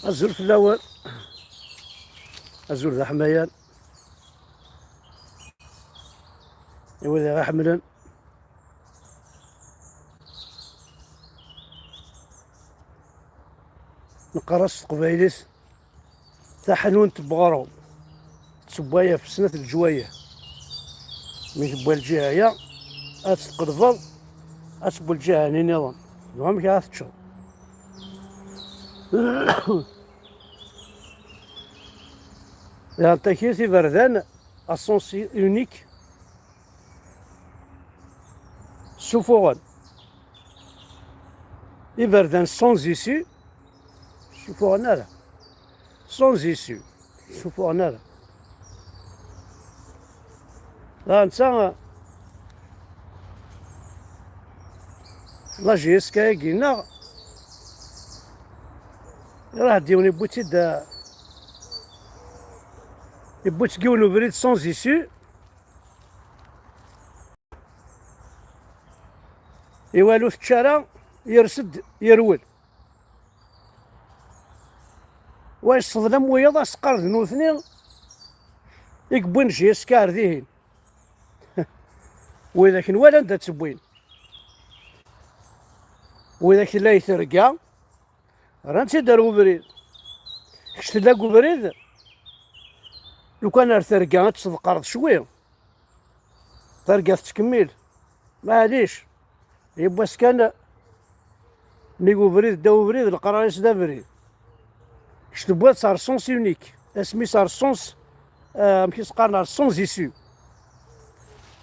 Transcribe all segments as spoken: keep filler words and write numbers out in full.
Azul fell-awen. Azul d aḥmayan. I wid i ɣ-iḥemmlen. Neqqar-as s teqbaylit taḥnunt n weɣrum. Tsewwa-ya f snat leǧwayeh. Mi tewwa lǧiha-ya, ad tt-tqelbeḍ, ad tewwa lǧiha-nni nniḍen. D wamek ara teččeḍ. Diɣen takit iberdan à sens unique ssufuɣen. Iberdan sans issue ssufuɣen ara. Sans issue ssufuɣen ara. Dɣa netta la J S K-agi-nneɣ, raḥ d yiwen yewwi-tt-id, yewwi-tt deg yiwen ubrid sans issue. Iwalu tečča ara, yers-d, yerwel. Wa yesseḍlam wiyaḍ, aseqqar d nutni i yewwin J S K ar dihin. Widak nwala anda tt-wwin. Widak tella i terga, rran-tt-id ar ubrid. Kečč tella deg ubrid, lukan ar terga ad tseḍqreḍ cwi. Targa tettkemmil. Maɛlic. Yiwwas kan, nnig ubrid, ddaw ubrid, leqrar-is d abrid. Kečč tewwiḍ-tt ar sens unique. Asmi-s ar sens, eh, amek i s-qqaren, ar sens issue.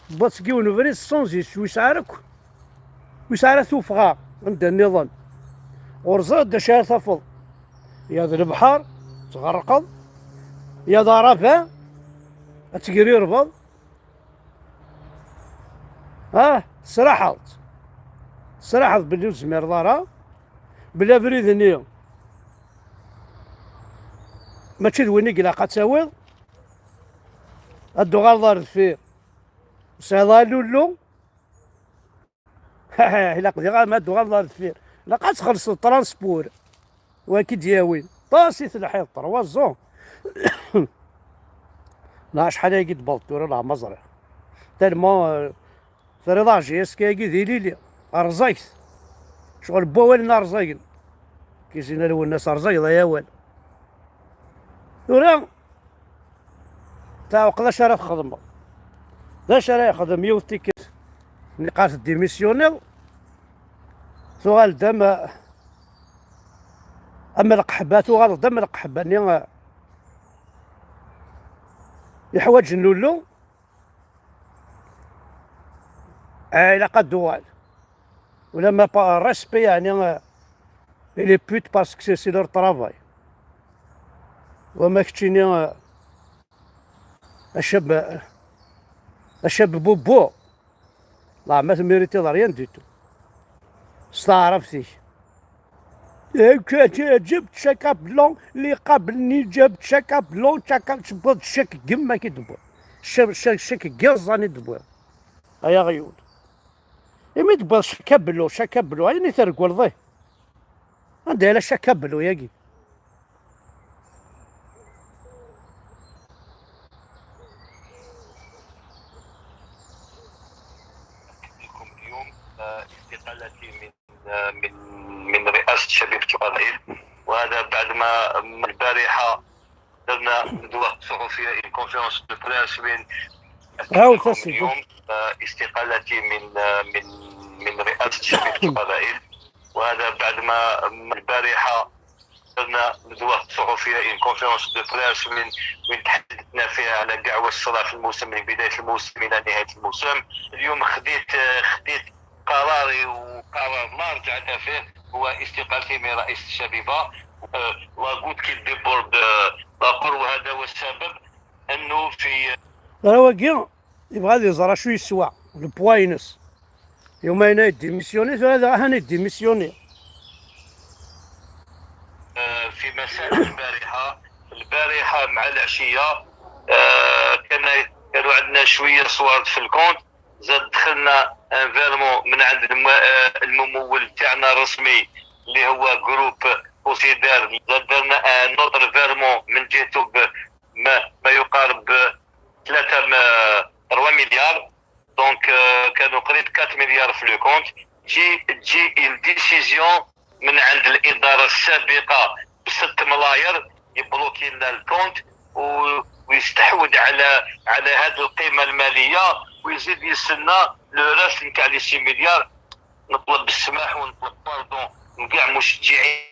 Tewwiḍ-tt seg yiwen ubrid sens issue, ur yesɛi ara akk, ur yesɛi ara tuffɣa anda nniḍen. Ur ẓriɣ d acu ara tafeḍ. Ya d lebḥer, tɣerqeḍ, ya d araba, ad tegrirbeḍ. Ah, tesraḥeḍ-tt. Tesraḥeḍ belli ur tezmireḍ ara, belli abrid-nni mačči d win i ilaq ad tawiḍ, ad d-tuɣaleḍ ar deffir. Ur tesɛiḍ ara lullu. Ilaq diɣ ma ad d-tuɣaleḍ ar deffir. Ilaq ad txellṣeḍ transport. Wa k-id-yawin. Ṭas i telḥiḍ, trois ans. Neɣ acḥal ayagi d-tewweḍ tura, neɣ ma ẓriɣ. Tellement, euh, terriḍ-aɣ J S K-agi d ilili. Rẓaget. Ccɣel n wawalen rẓagen. Kizina Lwennas, rẓageḍ ay awal. Tura, teɛweq d acu ara txedmeḍ. D acu ara yexdem yiwet tikkelt? Nniqas démissionniḍ, tuɣal-d am, am lqeḥba, tuɣaleḍ-d am lqeḥba-nni, eh, yeḥwaǧen lullu. Ah, ilaq ad d-tuɣal. Ulamma pa respect, yeɛni, euh, il est pute parce que c'est, c'est leur travail. Wama keččini, euh, a cab, a cab bubu, la ma tméritiḍ rien du tout. S taɛrabt-ik. جبت شاكابلون اللي قابلني، جبت شاكابلون، شاكا، تبغى تشك قمة كي تبغى. شك، شك، شك قيزاني تبغى. Ay aɣyul. Imi d-tewwiḍ cakablu, cakablu, ayen i tergulḍ, ih. Anda yella cakablu-yagi? لكم اليوم، آه، استقالتي من، آه، من، من رئاسة شبيبة القبائل، وهذا بعد ما البارحة درنا ندوة صحفية، une conférence de presse، وين عاود أعلنت لكم اليوم، آه، استقالتي من، آه، من، من رئاسة شبيبة القبائل، وهذا بعد ما البارحة درنا ندوة صحفية، une conférence de presse، وين، وين تحدثنا فيها على كاع واش صرا في الموسم، من بداية الموسم إلى نهاية الموسم. اليوم خديت، آه، خديت قراري، وقرار ما رجعت فيه، هو استقالتي من رئيس الشبيبة. آه، la goutte qui déborde, آه، la parole، وهذا هو السبب أنه في راهو كي يبغى يزرع شو يسوى البوا ينس. يوم أنا يديميسيوني، هذا هاني يديميسيوني. آه، في مساء البارحة، البارحة مع العشية، آه، كان، كانوا عندنا شوية صوارد في الكونت، زاد دخلنا ان فيرمون من عند الم-، آه، الممول تاعنا الرسمي اللي هو جروب considère, درنا un autre virement من جهته ب-، ما، ما يقارب ب ثلاثة م-، trois milliards. Donc, euh, كانوا قريب quatre milliards في le compte. تجي، تجي une décision من عند الإدارة السابقة ب ستة ملاير يبلوكي لنا le compte و-، ويستحوذ على، على هذه القيمة المالية، ويزيد يستنى le reste نتاع les six milliards. نطلب السماح ونطلب pardon من كاع مشجعين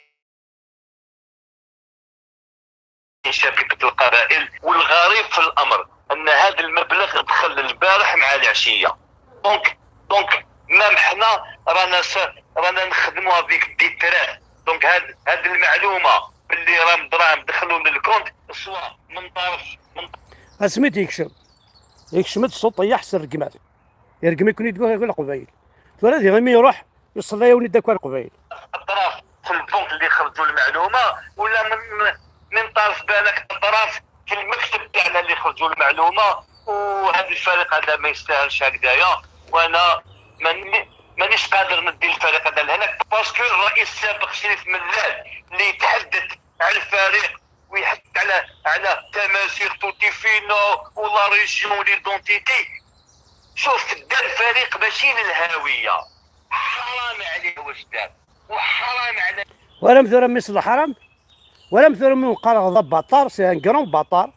شبيبة القبائل. والغريب في الأمر أن هذا المبلغ دخل البارح مع العشية. Donc، donc même حنا رانا س-، رانا نخدموا avec des traits. Donc هاد، هاد المعلومة باللي راهم دراهم دخلوا لل compte سواء من طرف، من اسميت يكشم، يكشم السلطة يحسن الجمال. يرقم يكون يدقوه يقول قبايل. ثورة دي غير يروح يصلي يوني داك القبايل. أطراف في البنك اللي خرجوا المعلومة، ولا من، من طرف بالك أطراف في المكتب تاعنا اللي خرجوا المعلومة. وهذا الفريق هذا ما يستاهلش هكذايا. وأنا ماني-، مانيش قادر ندي الفريق هذا لهناك، parce que الرئيس السابق شريف ملال اللي يتحدث على الفريق ويحكي على، على تمازيغ توتيفينو و la région و l'identité. شوف، دا الفريق ماشي للهاوية. حرام عليه واش دار، وحرام على ولا مثلا ميس الحرام، ولا مثلا من قال غضب بطار، c'est un grand bâtard.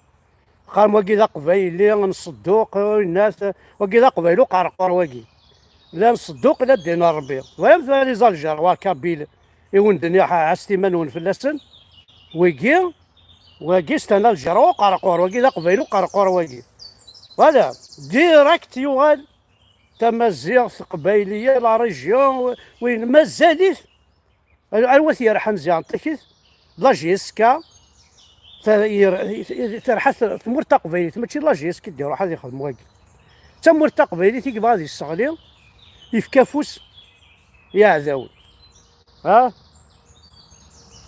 قال واقي ذا قبايلي نصدوق الناس، واقي ذا قبايلو قرقور واقي. لا نصدوق لا دينا ربي. ولا مثلا les Algérois kabyle يوندني عستي منون في اللسن. ويقي، ويقي استنى الجرو قرقور، ويقي ذا قبايلو قرقور واقي. Voilà، direct يوغال تمازيغت قبايلية la région، وين مازالت. الوث يرحم زيان طكت la JSK، ترحث ثمور تقبايليت، ماشي la JSK دير روح هذه يخدم واقي. تمور تقبايليت يقبض هذه السغلي، يفكافوس يا عذاون. ها؟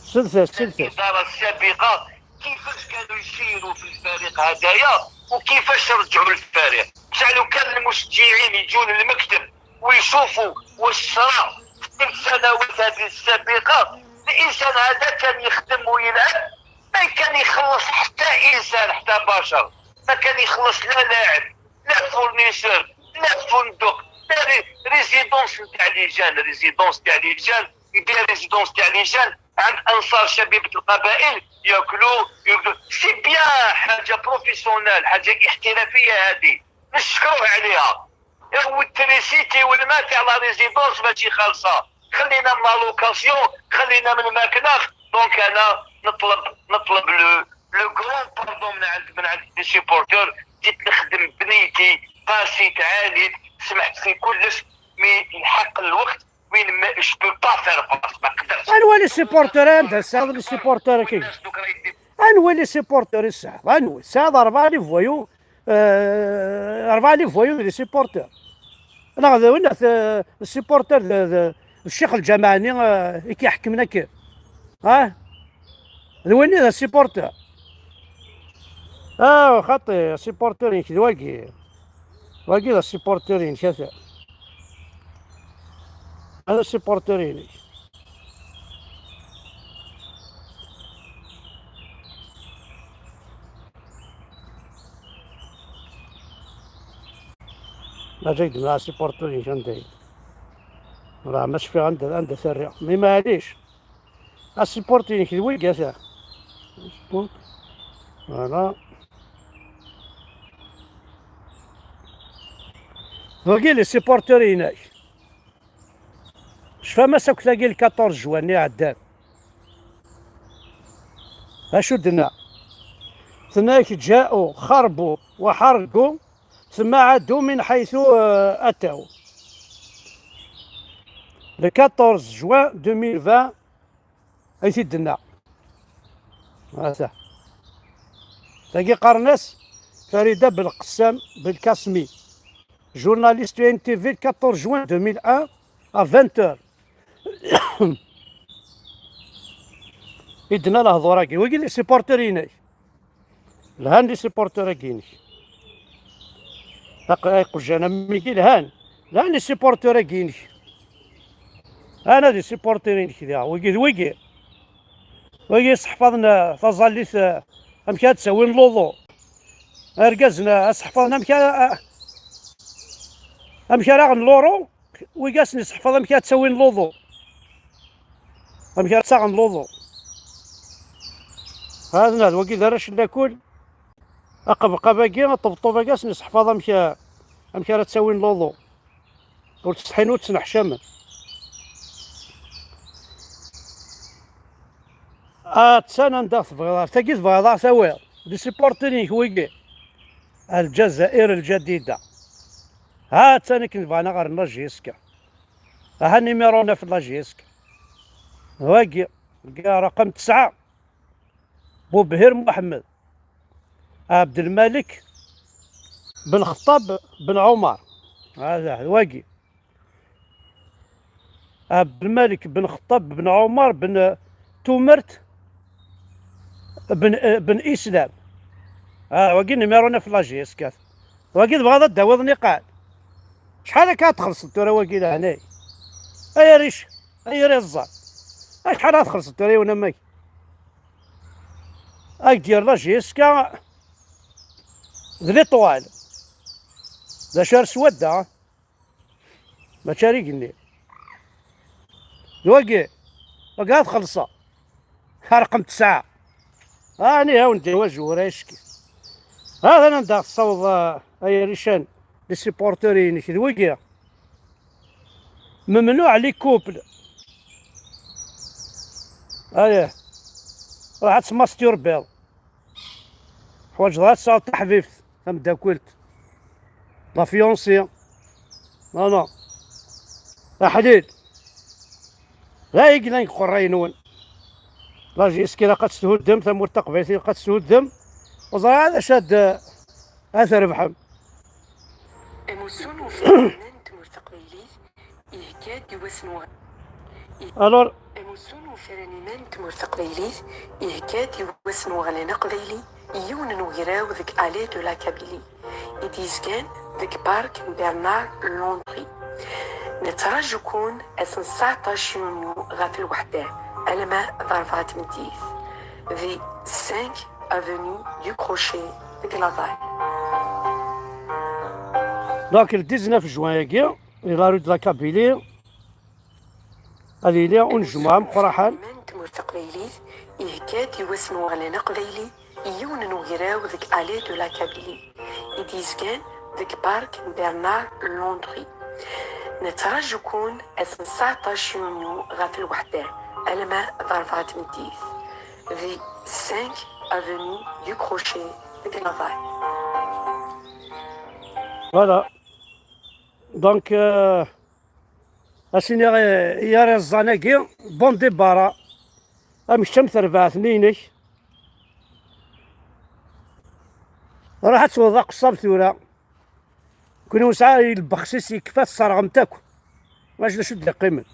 سلسة، سلسة. الإدارة السابقة كيفاش كانوا يسيروا في الفريق هدايا، وكيفاش رجعوا الفريق؟ بصح لو كان المشجعين يجوا للمكتب ويشوفوا واش صرا في الثلاث سنوات هذه السابقة، الإنسان هذا كان يخدم ويلعب، ما كان يخلص حتى إنسان، حتى بشر. ما كان يخلص لا لاعب، لا fournisseur، لا فندق، لا ري-، résidence نتاع les jeunes، résidence تاع les jeunes، يدير résidence تاع les jeunes عند أنصار شبيبة القبائل، ياكلوا، ياكلوا. C'est bien، حاجة professionnelle، حاجة احترافية هذه، نشكروه عليها. والتريسيتي والماء تاع la résidence ماشي خالصة، خلينا من la location، خلينا من الماكلة. Donc أنا نطلب، نطلب le، le grand pardon من عند، من عند les supporters. جيت نخدم بنيتي، قاسيت، عانيت، سمحت في كلش، mais الحق الوقت وين ما، je peux pas faire face، ما قدرتش. انوا les supporters عندها السعد، les supporters كي والناس دوك راهي دير انوا les supporters السعد، انوا السعد أربعة les voyous، آه، أربعة les voyous les supporters. انا غادي وين السيبورتر الشيخ الجماعي، آه، كي يحكمنا كي، ها؟ ذ وين ذا السيبورتر؟ اه خطي سيبورتر ينك ذ واقي، واقي ذا السيبورتر ينك هذا، هذا السيبورتر ينك. لا جاي مع سيبورتر ينك عندي. راه ما شفي عند، عند ثري مي معليش. السيبورتينغ كي وي كاسا. فوالا. دوكي لي سيبورتوريناي. شفا ما ساكو تلاقي ال quatorze جوان اللي عدان. اشو دنا؟ ثناك جاءوا خربوا وحرقوا ثم عادوا من حيث، آه، أتوا. Le quatorze juin deux mille vingt أي تدنا. هذا. تاقي قرنس فريدة بالقسام بالكاسمي. Journaliste N T V le quatorze juin deux mille un à vingt heures. يدنا الهضوراكي ويقول لي سيبورتر يناي. لهان لي سيبورتور اكينك. اق-، ايقوج انا ميكي لهان. لهان لي سيبورتور اكينك. انا دي سيبورتورينك ذا ويقي ذ ويقي. Wagi yesseḥfaḍen, eh, taẓallit, eh, amek ad ttawin luḍu. Argazen, eh, ad seḥfaḍen amek ara, eh, amek ara aɣen luru. Wigi ad sen-yesseḥfaḍ amek ad ttawin luḍu. Amek ara ttaɣen luḍu. Hada, hada wagi d arrac n lakul. Aqebqab-agi, aṭebṭub-agi ad sen-yesseḥfaḍ amek, amek ara ttawin luḍu. Ur ttsetḥin, ur ttneḥcamen. Attan anda tebɣiḍ, ar tagi tebɣiḍ ad tawiḍ. D isupporters-inek wigi. Lǧazair Lǧadida. Attan akken bɣan ad ɣren la J S K. Aha numéro neuf la J S K. Wagi, wagi raqem tesɛa. Bubhir Muḥemmed. Ɛebdelmalik ben Xeṭṭab ben Ɛumar. Hada, wagi. Ɛebdelmalik ben Xeṭṭab ben Ɛumar ben, eh, Tumert ben, eh, ben Islam. Ah, wagi numéro neuf la J S K. Wagi tebɣiḍ ad d-tawiḍ niqal. Acḥal akka ad txellṣeḍ tura wagi leɛnay? Ay aric, ay iriẓẓan. Acḥal ad txellṣeḍ tura yiwen am wagi? Ad d-yerr la J S K d l'étoile. D acu ar swadda? Mačči ar igenni. D wagi, wagi ad xellṣeɣ. Rqem tesɛa. Ani hawn d waju ur ayecki. Hada anda tessaweḍ, ah, ay arican, les supporters-inek d wigi. Memnuɛ les couples. Ayah. Ruḥ ad tmasturbiḍ. Ḥwaǧeḍ ad tesɛuḍ taḥbibt, tameddakkelt, la fiancée. Non, non. Aḥlil. D ay yellan deg uqerray-nwen. La J S K ilaq ad tt-thuddem, tamurt taqbaylit ilaq ad tt-thuddem. Ur ẓriɣ ara d acu ad, ad trebḥem. Amussu n ufran n tmurt taqbaylit ihegga-d i wass n uɣ-, alors, amussu n ufran iman n tmurt taqbaylit ihegga-d i wass n uɣlan aqbayli i yiwen n ugraw deg Allée de la Kabylie i d-yezgan deg park n Bernard Landry. Nettraǧu-ken ass n tseɛṭac yunyu ɣef lweḥda alamma d ṛebɛa tmeddit di cinq avenue du Crochet deg La Haye. Donc, le dix-neuf juin-agi, di la rue de la Kabylie, ad yili unejmuɛ ameqqraḥan. N tmurt taqbaylit, ihegga-d i wass n uɣlan aqbayli i yiwen n ugraw deg Allée de la Kabylie i d-yezgan deg park n Bernard Landry. Nettraǧu-ken ass n tseɛṭac yunyu ɣef lweḥda alamma d ṛebɛa tmeddit di cinq avenue du Crochet deg La Haye. Voilà. Donc, euh, ad s-iniɣ i, i yar iẓẓan-agi, bon départ. Am kečč am terbaɛt-nni-inek. Ruḥ ad tesweḍ aqeṣṣab tura. Kuni ur sɛa i lbexsis, yekfa, tesserɣemt akk. Mačči d acu d-yeqqimen.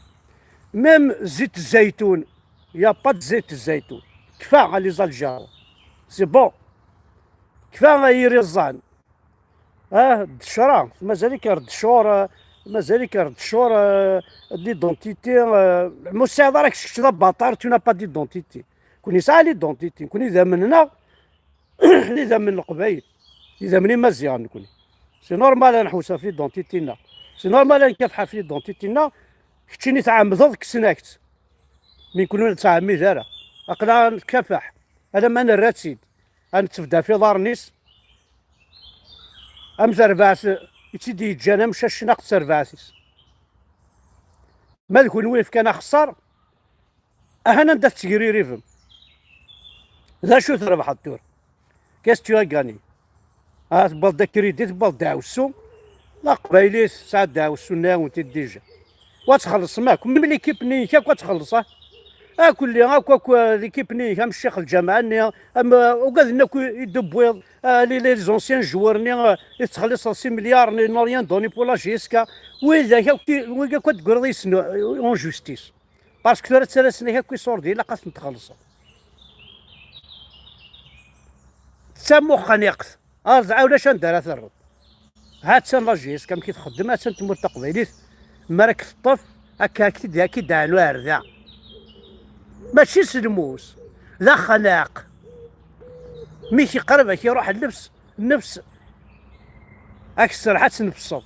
Même zzit zzaytun, y a pas de zzit zzaytun. Kfa a les Algérois. C'est bon. Kfa a yir iẓẓan. Ah, ddecra, mazal-ik ar ddcur, ah, mazal-ik ar ddcur, ah, d'identité, ah, ma ur tesɛiḍ ara kečč, kečč d abaṭar, tu n'as pas d'identité. Kuni yesɛa l'identité, kuni d amn-nneɣ, d idammen n Leqbayel, d idammen Imaziɣen nekni. C'est normal ad nḥewwes ɣef l'identité-nneɣ. C'est normal ad nkafaḥ ɣef l'identité-nneɣ. Keččini tɛemmdeḍ, kksen-ak-tt. Mi nekni ur nettɛemmid ara. Aql-aɣ ad nkafaḥ, alamma nerra-tt-id. Ad nettebdad ɣef iḍarren-is, am terbaɛt i tt-id-yeǧǧan, am cacnaq d terbaɛt-is. Ma d kunwi yefkan axeṣṣar, ahan anda tettgriribem. D acu trebḥeḍ tura? Qu'est-ce que tu as gagné? Ah, tewwiḍ-d akridi, tewwiḍ-d ddeɛwessu. D aqbayli tesɛa ddeɛwessu-nni, awen-t-id déjà. Wa txellṣem akk, même l'équipe-nni-inek akk ad txellṣ, ah. Akk lli, akk, akk, euh, l'équipe-nni-inek, am ccix lǧameɛ-nni, am, euh, ugaden akk i d-tewwiḍ, euh, les, les anciens joueurs-nni, euh, i tettxelliṣeḍ six milliards, ils n'ont rien donné pour la J S K. Widak akk, wigi akk ad d-tegreḍ yes-sen, euh, en justice. Parce que tura ttalasen-ak akk iṣurdi, ilaq ad ten-txellṣeḍ. D tamuxniqt. Arzeɛ ulac anda ara terreḍ. Ha-tt-an la J S K amek i txeddem, ha-tt-an tmurt taqbaylit, mi ara k-teṭṭef, akka, akka i d-, akka i d-ɛnu ar da. Mačči s lmus. d axlaq. Mi k-iqreb, ak-iruḥ nnefs, nnefs, ak-tserreḥ ad tnefseḍ,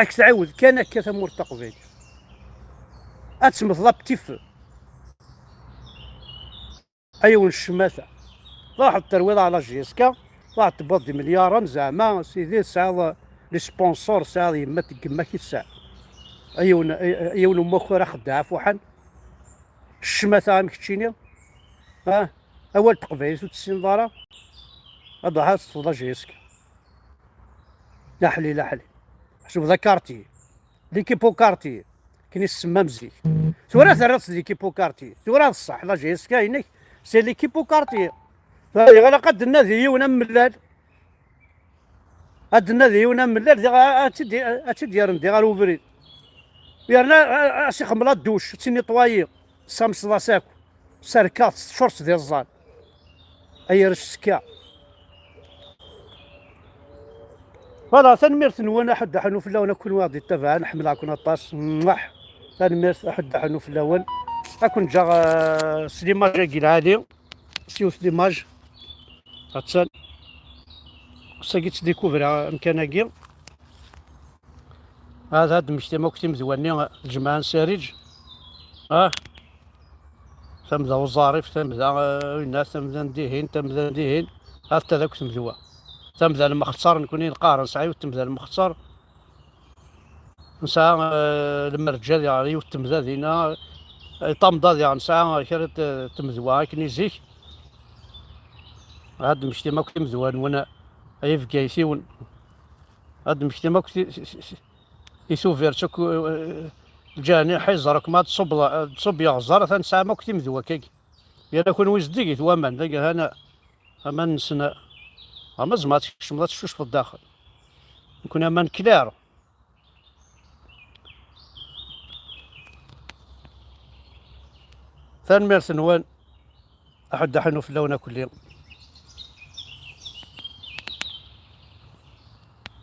ak-tɛiwed kan akka tamurt taqbaylit. Ad temmteḍ a petit feu. A yiwen ccmata. Truḥeḍ terwiḍ ɣer la J S K, truḥeḍ tewwiḍ-d imelyaṛen, zeɛma, sidi, tesɛiḍ les sponsors, tesɛiḍ yemma n yemma-k i tesɛiḍ. A yiwen, a yiwen umakar axeddaɛ afuḥan. Ccmata am keččini. Ha? Awal n teqbaylit ur tessineḍ ara. Ad truḥeḍ ad teṭṭfeḍ la J S K. Laḥli, laḥli. Ḥseb d akarti. L'équipe au quartier, akken i s-tsemma am zik. Tura terriḍ-tt d l'équipe au quartier. Tura d ṣṣeḥ, la J S K inek, c'est l'équipe au quartier. Tura ilaq ad d-nnadi yiwen am Mellal. Ad d-nnadi yiwen am Mellal, diɣ a, a, ad tt-id-, ad tt-id-yerren diɣ ɣer ubrid. Yerna a, a, a s-ixemmel aduc, ad tt-initwayi, tessamseḍ-as akk. Serkeɣ-tt teččuṛ-tt d iẓẓan. Ay arrac ttekka. Voilà, tanemmirt-nwen, aḥuddu aḥunnu fell-awen, a kunwi i ɣ-d-ittabaɛen, ḥemmleɣ-ken aṭas. Mwah. Tanemmirt, aḥuddu aḥunnu fell-awen. Ad ken-ǧǧeɣ, eh, s l'image-agi lɛali. S yiwet l'image. Attan. Sagi ttdikuvriɣ amkan-agi. Ad, ad d-temmektim akk timedwa-nni, lǧemɛa n Sariǧ. Ah. Tamda Uẓarif, tamda, eh, winna, tamda n dihin, tamda n dihin. Hatta d akk temdwa. Tamda n Lmextar, nekni neqqar, nesɛa yiwet temda n Lmextar. Nesɛa, eh, Lmerǧa, diɣ yiwet temda dinna. Eh, Tamda, diɣ nesɛa kra n t-, temdwa akken i zik. Ad d-temmektim akk timedwa-nwen, ay Ibgaytiwen. Ad d-temmektim akk ti-, ti-, ti-, ti-, i Tubiret akk, eh, lǧanih, iẓer akk ma d-tṣubb, d-tṣubb yeɣẓer, atan tesɛam akk timedwa akkagi. Yerna kunwi zeddigit waman, dagi hana aman-nsen, ama tzemreḍ ad tkecmeḍ ad teccucfeḍ daxel. Nekni aman clair. Tanemmirt-nwen, aḥuddu aḥunnu fell-awen akk-lli.